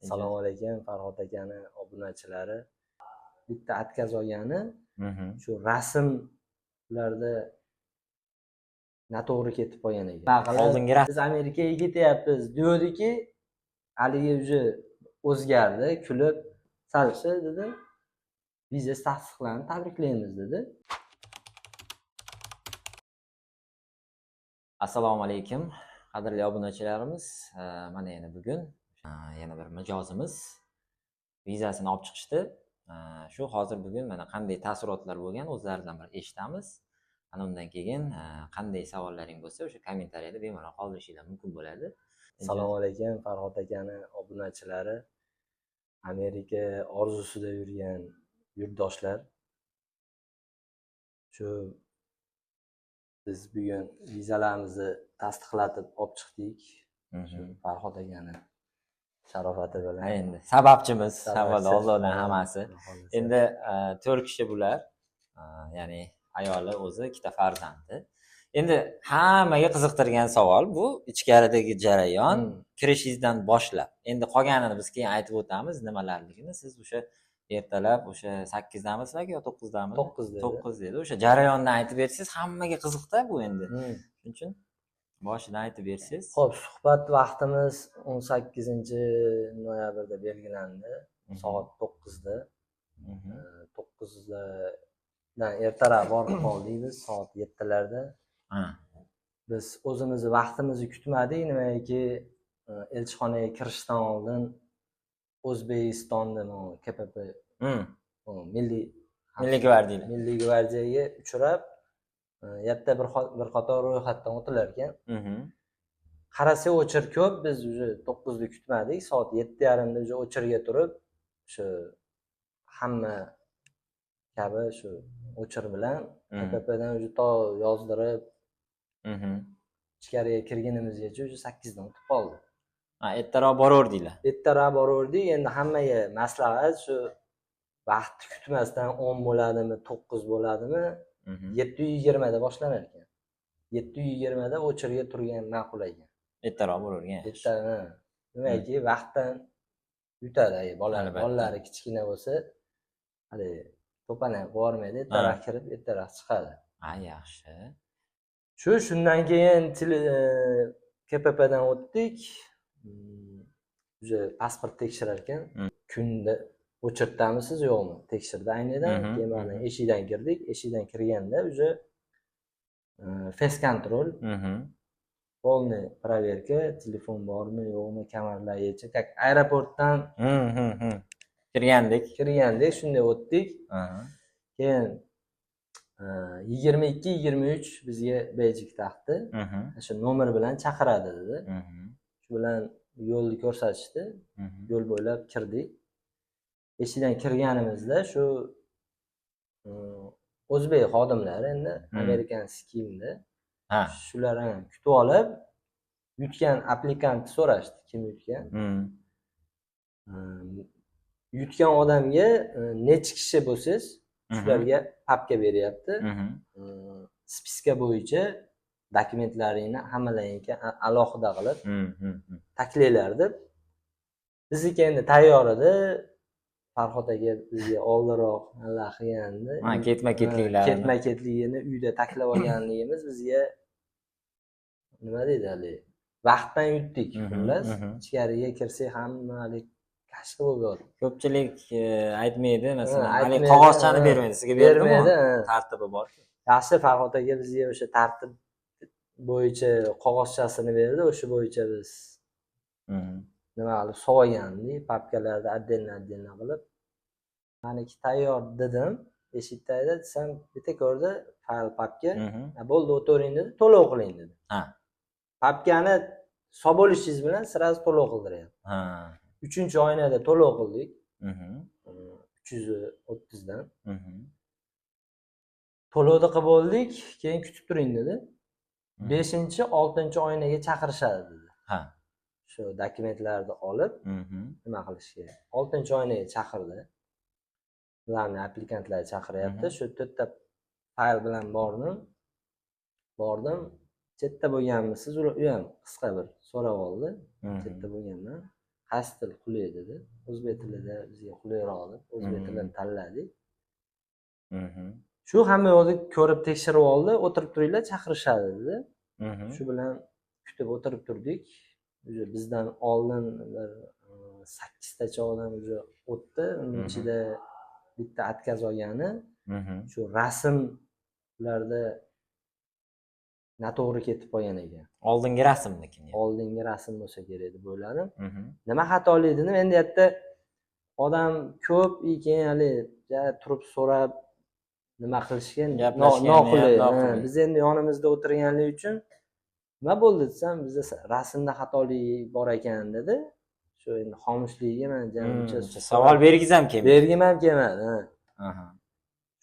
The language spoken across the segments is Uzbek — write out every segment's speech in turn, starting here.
Assalomu alaykum, Farhod akani obunachilari. Bitta отказ olgani shu rasmlarda noto'g'ri ketib qolgan ekan. Oldingi Biz Amerikaga ketyapmiz deyordiki, haligi уже o'zgardi, kulib salchi dedi. Vizasi tasdiqlandi, tabriklaymiz dedi. Assalomu alaykum, qadrli obunachilarimiz. Mana yana bugun yana bir mijozimiz vizasini olib chiqishdi. Shu hozir bugun mana qanday taassurotlar bo'lgan o'zlaridan bir eshitamiz. Ana undan keyin qanday savollaring bo'lsa, o'sha kommentariyada bemalol qoldirishinglar mumkin bo'ladi. Assalomu alaykum, Farhod akani obunachilari. Amerika orzusida yurgan yurtdoshlar. Shu biz bugun vizalarimizni tasdiqlatib olib chiqdik. Shu Farhod akani sharofati bilan. Endi sababchimiz, avvalo Allohdan hammasi. Endi 4 kishi bular, ya'ni ayoli o'zi, 2 farzandi. Endi hammaga qiziqtirgan savol bu ichkaridagi jarayon, kirishingizdan boshlab. Endi qolganini biz keyin aytib o'tamiz, nimalarligini. Siz o'sha ertalab o'sha 8damisizlar yo 9dami? 9 dedi. 9 dedi. O'sha jarayonni aytib bersangiz hammaga qiziqda bu endi. Shuning uchun boshidan aytib bersangiz. Xo'p, suhbat vaqtimiz 18 noyabrda belgilandi. Soat 9da. 9dan ertaroq borib qoldik biz, soat 7larda. Biz o'zimizni vaqtimizni kutmadik, nimagaki elchixonaga kirishdan oldin O'zbekistonda KPP milliy Milliy gvardiya. Milliy gvardiyaga uchrab, yerda bir qator ro'yxatdan o'tilar ekan. Qarasak, очередь ko'p, biz уже 9da kutmadik, soat 7:30da уже очередь ga turib, shu hamma kabi shu очередь bilan KPPdan уже to yozdirib ichkariga kirgunimizgacha уже 8dan o'tib qoldi. Ha, ertaroq boraverdinglar. Ertaroq boraverdik. Endi hammaga maslahat shu: vaqtni kutmasdan, 10 bo'ladimi, 9 bo'ladimi, 7:20da boshlanar ekan. 7:20da очередь ga turgan ma'qul ekan. Ertaroq boravergan yaxshi. Erta, nimaki vaqtdan yutadi bola, bolalari kichkina bo'lsa, haligi to'polang qilib yubormaydi, ertaroq kirib, ertaroq chiqadi. Ha, yaxshi. Shu shundan keyin KPPdan o'tdik. Уже pasport tekshirar ekan. Kunda очередь damisiz, yo'qmi? Tekshirdi aynidan. Keyin mana eshikdan kirdik. Eshikdan kirganda уже фейс контроль, полный проверка, telefon bormi, yo'qmi, kamarlar yechib, как aeroportdan Kirgandik. kirgandek shunday o'tdik. Keyin 22, 23 bizga beyjik taqdi. Shu nomer bilan chaqiradi dedi. Shu bilan yo'lni ko'rsatishdi. Yo'l bo'ylab kirdik. Eshikdan kirganimizda shu o'zbek xodimlari endi американский kiyimda shular ham kutib olib, yutgan applikantni so'rashdi, kim yutgan. Yutgan odamga necha kishi bo'lsangiz, shularga papka beryapti. Списка bo'yicha dokumentlaringni hammalaringga alohida qilib taklanglar deb. Bizniki endi tayyor edi. Farhod aka bizga oldinroq anaqa qilgandi. Ha, ketma-ketliklarini. Ketma ketligini uyda taklab olganligimiz bizga, nima deydi, haligi vaqtdan yutdik, xullas. Ichkariga kirsak, hamma haligi kashka bo'lib yotdi. Ko'pchilik aytmaydi, masalan, haligi aytmaydi, qog'ozchani bermaydi. Sizga berdimi? Bermaydi, ha. Tartibi bor. Yaxshi, Farhod aka bizga o'sha tartib bo'yicha qog'ozchasini berdi, o'sha bo'yicha biz nima qilib solgandik papkalarni отдельно отдельно qilib. Maniki tayyor dedim eshik tagida desam, bitta ko'rdi fayl, papka. "Ha, bo'ldi, o'tiring", dedi, "to'lov qiling", dedi. Papkani solib olishingiz bilan сразу to'lov qildiryapti. Uchinchi oynada to'lov qildik, 330dan. To'lovni qilib bo'ldik, keyin "Kutib turing", dedi. "Beshinchi, oltinchi oynaga chaqirishadi", dedi. Shu dokumentlarni olib nima qilish kerak. Oltinchi oynaga chaqirdi, главный applikantlar chaqiryapti. Shu to'rtta fayl bilan bordim, bordim. "Chetda bo'lganmisiz?" U ham qisqa bir so'rab oldi. "Chetda bo'lganman". Qaysi til qulay dedi. O'zbek tilida bizga qulayroq deb o'zbek tilini tanladik. Shu hamma yoqni ko'rib tekshirib oldi, o'tirib turinglar, chaqirishadi dedi. Shu bilan kutib o'tirib turdik. Уже bizdan oldin bir 8tacha odam уже o'tdi. Uning ichida bitta отказ olgani shu rasm ularda noto'g'ri ketib qolgan ekan. Oldingi rasmnikini. Oldingi rasm bo'lsa kerak deb o'yladim. Nima xatolik dedim. Endi yerda odam ko'p, и keyin haligi turib so'rab nima qilishga noqulay. Biz endi yonimizda o'tirganligi uchun nima bo'ldi desam, bizda rasmda xatolik bor ekan dedi. Shu endi xomushligiga man uncha savol bergim ham kelmadi. Bergim ham kelmadi.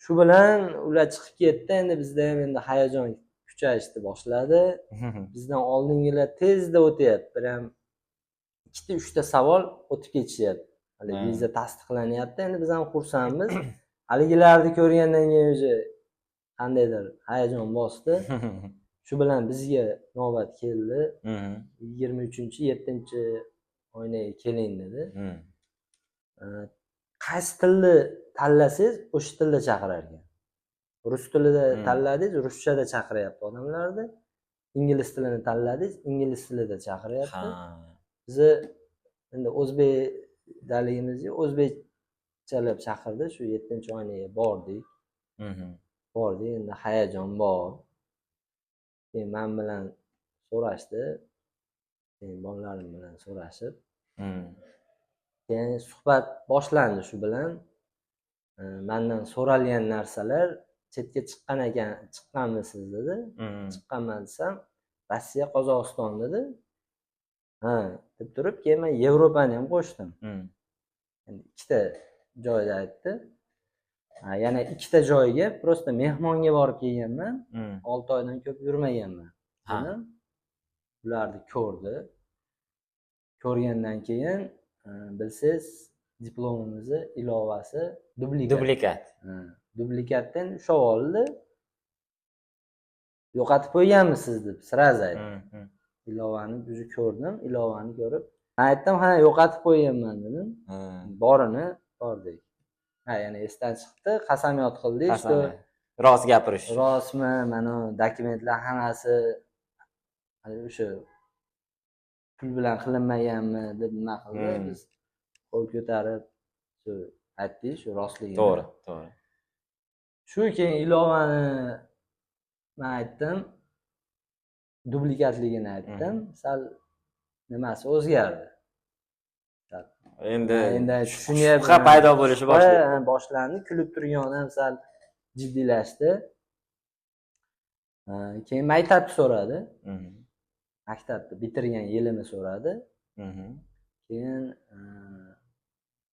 Shu bilan ular chiqib ketdi. Endi bizda ham endi hayajon kuchayishni boshladi. Bizdan oldingilar tezda o'tyapti. Prям ikkita, uchta savol o'tib ketishyapti. Hali viza tasdiqlanyapti. Endi biz ham xursandmiz. Haligilarni ko'rgandan keyin уже qandaydir hayajon bosdi. Shu bilan bizga navbat keldi. 23, 7 oynaga keling dedi. Qaysi tilni tanlasangiz, o'sha tilda chaqirar ekan. Rus tilida tanladingiz, ruschada chaqiryapti odamlarni. Ingliz tilini tanladingiz, ingliz tilida chaqiryapti. Bizni endi o'zbekdaligimizga o'zbekchalab chaqirdi. Shu 7 oynaga bordik. Bordik, endi hayajon bor. Keyin men bilan so'rashdi. Keyin bolalarim bilan so'rashib. Keyin suhbat boshlandi shu bilan. Mendan so'ralgan narsalar, chetga chiqqan ekan, chiqqanmisiz dedi. Chiqqanman desam, Rossiya, Qozog'iston dedi. Ha, deb turib, keyin men Yevropani ham qo'shdim. Endi ikkita joyda aytdi. Yana ikkita joyga просто mehmonga borib kelganman. 6 oydan ko'p yurmaganman. Ularni ko'rdi. Ko'rgandan keyin bilsangiz, diplomimizni ilovasi dublikat. Dublikat. Dublikatdan ushlab oldi. Yo'qotib qo'yganmisiz deb сразу aytdi. Ilovani уже ko'rdim, ilovani ko'rib, men aytdim, ha, yo'qotib qo'yganman dedim. Borini bordik. Ha, yana esdan chiqdi, qasamyod qildik, что rost gapirish. Rostmi, mana dokumentlar hammasi o'sha pul bilan qilinmaganmi deb nima qildi. Biz qo'l ko'tarib shu aytdik shu rostligini. To'g'ri, to'g'ri. Shu keyin ilovani man aytdim, dublikatligini aytdim. Sal nimasi o'zgardi. Endi endi tushunyapti. Shubha paydo bo'lishi boshlandi. Boshlandi. Kulib turgan odam sal jiddiylashdi. Keyin maktabni so'radi. Maktabni bitirgan yilini so'radi. Keyin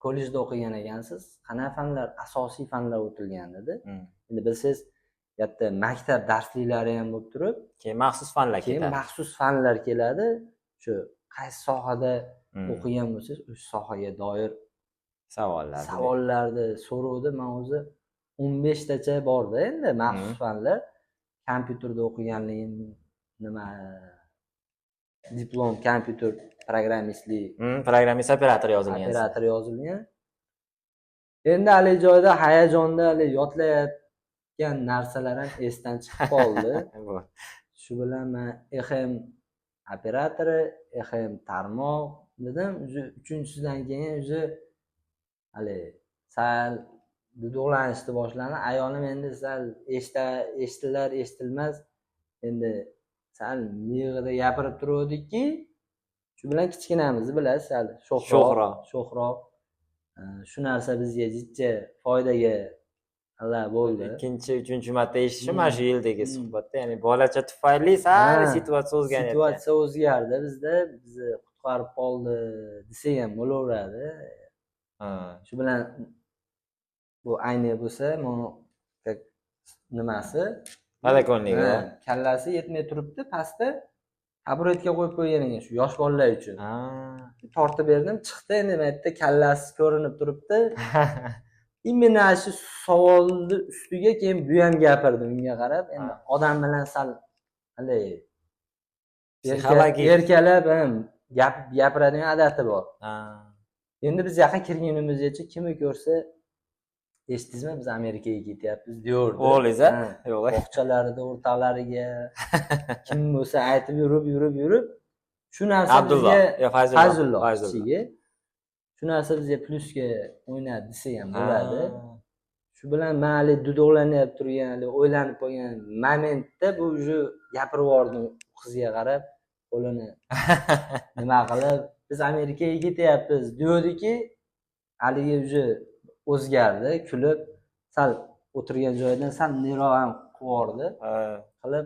kollejda o'qigan ekansiz, qanaqa fanlar, asosiy fanlar o'tilgan dedi. Endi bilsangiz, yerda maktab darsliklari ham bo'lib turib, keyin maxsus fanlar keyin ketadi. Maxsus fanlar keladi. Shu qaysi sohada o'qigan bo'lsangiz, o'sha sohaga doir savollar. Savollarni so'rovdi. Men o'zi 15 tacha borda endi maxsus fanlar. Kompyuterda o'qiganligim, nima, diplom kompyuter programmistlik, Programmist operator yozilgan. Operator yozilgan. Endi haligi joyda hayajonda haligi yodlayotgan narsalar ham esdan chiqib qoldi. Shu bilan man EHM operatori, EHM tarmoq dedim. Уже uchinchisidan keyin уже haligi sal duduqlanishni boshlandi. Ayolim endi sal eshitilar, eshitilmas, endi sal miyig'ida gapirib turuvdikki, shu bilan kichkinamizni bilasiz, sal sho'xroq, Sho'xroq. Sho'xroq. Shu narsa bizga jicha foydaga alla bo'ldi. Ikkinchi, uchinchi marta eshitishim mana shu yildagi suhbatda, ya'ni bolacha tufayli sal situatsiya o'zgargan. Situatsiya o'zgardi bizda, bizni qutqarib qoldi desak ham bo'laveradi. Shu bilan bu ayni bo'lsa, mana как nimasi? Подоконник i. Ha, kallasi yetmay turibdi, pastda taburetka qo'yib qo'ygan ekan shu yosh bolalar uchun. Tortib berdim, chiqdi, endi bu yerda kallasi ko'rinib turibdi. Именно shu savolni ustiga keyin bu ham gapirdi unga qarab. Endi odam bilan sal haligi Psixologik. Erkalab ham. Gapiradigan odati bor. Endi biz yaqin kirgunimizgacha kimni ko'rsa, eshitdingizmi, biz Amerikaga ketyapmiz deyordi. O'g'lingiz a? Yo'q. Bog'chalarida o'rtoqlariga kim bo'lsa aytib yurib yurib yurib shu narsa Abdulloh. bizga Fayzulloh. Fayzulloh kichigi. Shu narsa bizga plyusga o'ynadi desak ham bo'ladi. Shu bilan man hali duduqlanyapti turgan, hali o'ylanib qolgan momentda bu уже gapirib yubordi, qizga qarab qo'lini nima qilib, biz Amerikaga ketyapmiz deyavdiki, haligi уже o'zgardi, kulib sal o'tirgan joyidan sal neriroq ham qilib yubordi, qilib,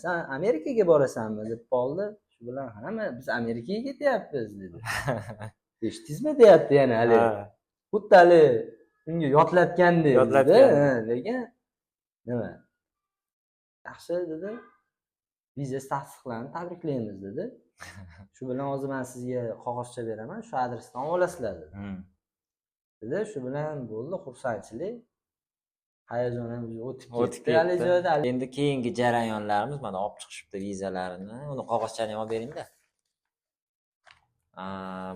sen Amerikaga borasanmi deb qoldi. Shu bilan hamma biz Amerikaga ketyapmiz dedi. Eshitdingizmi deyapti yana hali. Xuddi hali unga yodlatgandek. Yodlatgan. Lekin nima, yaxshi dedi, vizasi tasdiqlandi, tabriklaymiz dedi. Shu bilan hozir man sizga qog'ozcha beraman, shu adresdan olasizlar dedi. Dedi, shu bilan bo'ldi, xursandchilik, hayajon ham o'tib O'tib ketdi haligi ketdi. joyda. Endi keyingi jarayonlarimiz mana olib chiqishibdi vizalarini. Uni qog'ozchani ham olib beringda.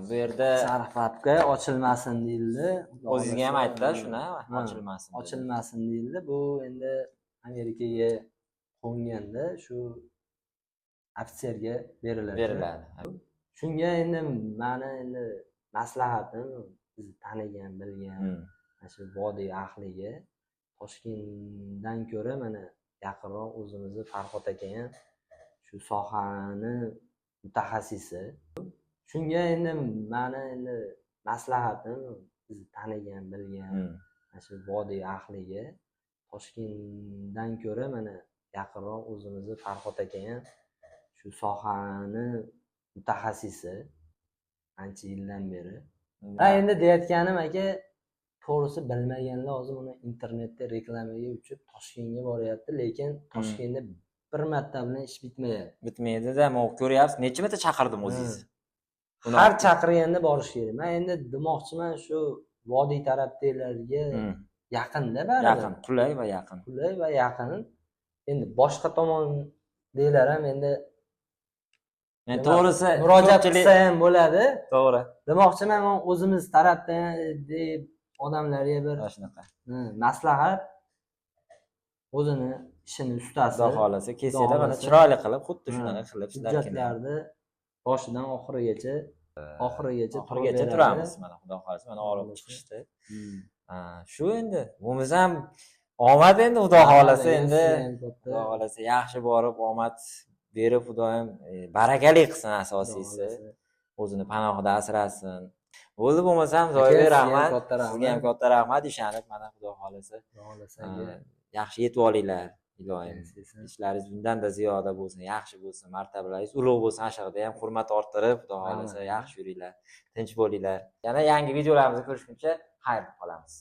Bu yerda Sariq papka ochilmasin deyildi. O'zingizga ham aytdilar shuni, Ha, ochilmasin dedi. Ochilmasin deyildi. Bu endi Amerikaga qo'nganda shu ofitserga beriladi. Beriladi. Shunga endi mani endi maslahatim, bizni tanigan, bilgan mana shu vodiy ahliga Toshkentdan ko'ra mana yaqinroq o'zimizni Farhod aka ham shu sohani mutaxassisi. Shunga endi mani endi maslahatim, bizni tanigan, bilgan mana shu vodiy ahliga Toshkentdan ko'ra mana yaqinroq o'zimizni Farhod aka ham shu sohani mutaxassisi ancha yildan beri. Ha, endi deyayotganim aka, to'g'risi bilmaganlar hozir uni internetda reklamaga uchib Toshkentga boryapti, lekin Toshkentda bir marta bilan ish bitmayapti. Bitmaydi-da, mana ko'ryapsiz, necha marta chaqirdim o'zingizni. Har chaqirganda borish kerak. Men endi demoqchiman, shu vodiy tarafdagilarga yaqinda baribir. Yaqin, qulay va yaqin. Qulay va yaqin. Endi boshqa tomondagilar ham endi Men to'g'risi murojaat qilsa ham bo'ladi. To'g'ri. Demoqchiman, men o'zimiz tarafdan deb odamlarga bir shunaqa maslahat, o'zini ishini ustasi. Xudo xohlasa kelsanglar mana chiroyli qilib, xuddi shunaqa qilib hujjatlarni boshidan oxirigacha turamiz mana, Xudo xohlasa mana olib chiqishdi. Shu endi bo'lmasam omad endi, Xudo xohlasa endi, Xudo xohlasa yaxshi borib omad berib, Xudoyim barakali qilsin, asosiysi o'zini panohida asrasin. Bo'ldi, bo'lmasam Zoyibek rahmat, sizga ham katta rahmat, ishonib mana Xudo xohlasa yaxshi yetib olinglar, iloyim ishlaringiz bundan-da ziyoda bo'lsin, yaxshi bo'lsin, martabalaringiz ulug' bo'lsin, aşağıda ham hurmat orttirib, Xudo xohlasa yaxshi yuringlar, tinch bo'linglar. Yana yangi videolarimizda ko'rishguncha xayr qolamiz.